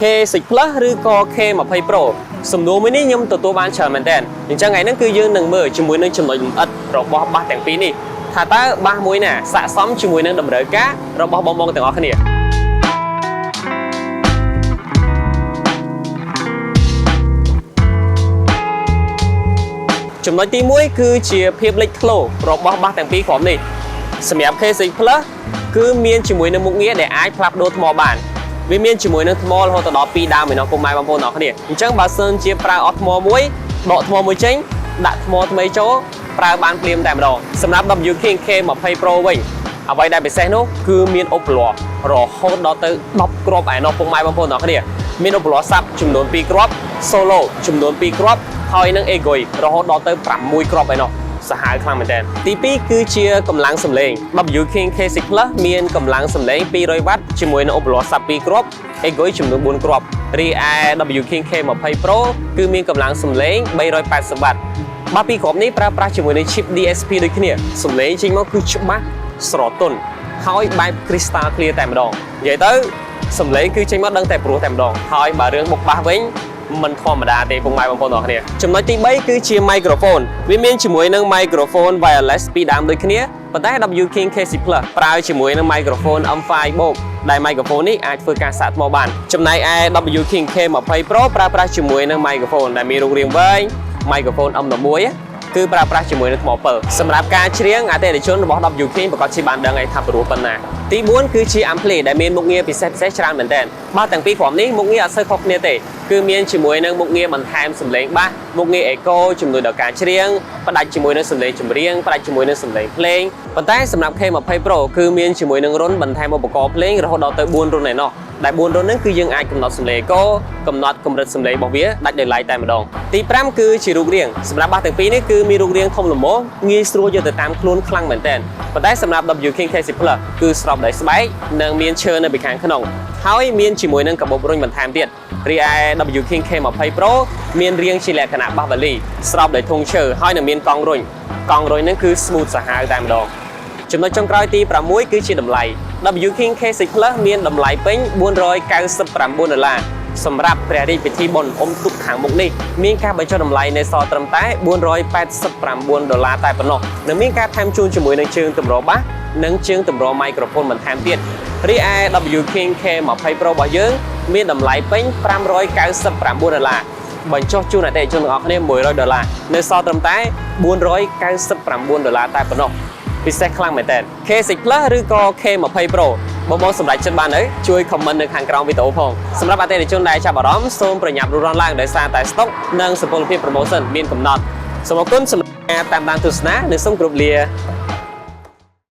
K6 Plus ឬក៏ K20 Pro សំណួរមួយនេះខ្ញុំទទួលបានច្រើនមែនទែនអញ្ចឹងថ្ងៃនេះគឺយើងនឹងមើលជាមួយនឹងចំណុចលម្អិតរបស់បាសទាំងពីរនេះថាតើបាសមួយណាស័ក្តិសមជាមួយនឹងតម្រូវការរបស់បងៗទាំងអស់គ្នាចំណុចទី1គឺជាភាពលេចធ្លោរបស់បាសទាំងពីរគ្រាប់នេះសម្រាប់ K6 Plus គឺមានជាមួយនឹងមុខងារដែលអាចផ្លាស់ប្ដូរថ្មបានវាមានជាមួយនឹងថ្មរហូតដល់2ដើមឯណោះពុកម៉ែបងប្អូនទាំងអស់គ្នាអញ្ចឹងបើសិនជាប្រើអស់ថ្មមួយដកថ្មមួយចេញដាក់ថ្មថ្មីចូលប្រើបានភ្លាមតែម្ដងសម្រាប់ W King K20 Pro វិញអ្វីដែលពិសេសនោះគឺមានឧបល័រហូតដល់ទៅ10គ្រាប់ឯណោះពុកម៉ែបងប្អូនទាំងអស់គ្នាមានឧបល័ស័ព្ទចំនួន2គ្រាប់ solo ចំនួន2គ្រាប់ហើយនឹង Egoi រហូតដល់ទៅ6គ្រាប់ឯណោះសាហាវខ្លាំងមែនទែនទី2គឺជាកម្លាំងសំឡេង W King K6 Plus មានកម្លាំងសំឡេង200វ៉ាត់ជាមួយនឹងឧបល័ស័ព្ទ2គ្រាប់ Egoi ចំនួន4គ្រាប់រីឯ W King K20 Pro គឺមានកម្លាំងសំឡេង380វ៉ាត់បាទពីរគ្រាប់នេះប្រើប្រាស់ជាមួយនឹង chip DSP ដូចគ្នាសំឡេងចេញមកគឺច្បាស់ស្រទន់ហើយបែប crystal clear តែម្ដងនិយាយទៅសំឡេងគឺចេញមកដឹងតែព្រោះតែម្ដងហើយបើរឿងបុកបាសវិញមិនធម្មតាទេពុកម៉ែបងប្អូនទាំងអស់គ្នាចំណុចទី3គឺជា microphone វាមានជាមួយនឹង microphone wireless ពីរដើមដូចគ្នាប៉ុន្តែ W King KC Plus ប្រើជាមួយនឹង microphone M5 បូកដែល microphone នេះអាចធ្វើការសាកថ្មបានចំណែកឯ W King K20 Pro ប្រើប្រាស់ជាមួយនឹង microphone ដែលមានរូបរាងវែង microphone M11 គឺប្រើប្រាស់ជាមួយនឹងថ្មពិលសម្រាប់ការច្រៀងអតិថិជនរបស់ W King ប្រកាសជាបានដឹងហើយថាព្រោះប៉ុណ្ណាទី4គឺជា ampli ដែលមានមុខងារពិសេសពិសេសច្រើនមែនទែនបាទទាំងពីរគ្រាប់នេះមុខងារអត់សូវខុសគ្នាទេគឺមានជាមួយនឹងមុខងារបន្ថែមសំឡេងបាសមុខងារ echo ជំនួយដល់ការច្រៀងផ្ដាច់ជាមួយនឹងសំឡេងចម្រៀងផ្ដាច់ជាមួយនឹងសំឡេងភ្លេងប៉ុន្តែសម្រាប់ K20 Pro គឺមានជាមួយនឹងរន្ធបន្ថែមឧបករណ៍ភ្លេងរហូតដល់ទៅ4រន្ធឯណោះដែល4រន្ធហ្នឹងគឺយើងអាចកំណត់សំឡេង echo កំណត់កម្រិតសំឡេងរបស់វាដាច់ដោយឡែកតែម្ដងទី5គឺជារូបរាងសម្រាប់បាសទាំងពីរនេះគឺមានរូបរាងធំល្មមងាយស្រួលយកទៅតាមខ្លួនខ្លាំងមែនទែនប៉ុន្តែសម្រាប់ W King K6 Plus គឺស្របដោយស្បែកនិងមានឈើនៅពីខាងក្នុងហើយមានជាមួយនឹងកាបូបរុញបន្ថែមទៀតរីឯ W King K20 Pro មានរាងជាលក្ខណៈបាសបាលីស្របដោយធុងឈើហើយនឹងមានកង់រុញកង់រុញហ្នឹងគឺ smooth សាហាវតែម្ដងចំណុចចុងក្រោយទី6គឺជាតម្លៃ W King K6 Plus មានតម្លៃពេញ499ដុល្លារសម្រាប់ព្រះរាជពិធីបុណ្យអុំទូកខាងមុខនេះមានការបញ្ចុះតម្លៃនៅសល់ត្រឹមតែ489ដុល្លារតែប៉ុណ្ណោះនិងមានការថែមជូនជាមួយនឹងជើងទម្របាសនិងជើងទម្រមីក្រូហ្វូនបន្ថែមទៀតរីឯ W King K20 Pro របស់យើងមានតម្លៃពេញ599ដុល្លារបញ្ចុះជូនអតិថិជនទាំងអស់គ្នា100ដុល្លារនៅសល់ត្រឹមតែ499ដុល្លារតែប៉ុណ្ណោះពិសេសខ្លាំងមែនតើ K6 Plus ឬក៏ K20 Pro បងបងសម្រេចចិត្តបាននៅជួយ comment នៅខាងក្រោមវីដេអូផងសម្រាប់អតិថិជនដែលចាប់អារម្មណ៍សូមប្រញាប់រុះរាន់ឡើងដោយសារតែស្តុកនិងសុពលភាព promotion មានកំណត់សូមអរគុណសម្រាប់ការតាមដានទស្សនានិងសូមគោរពលា។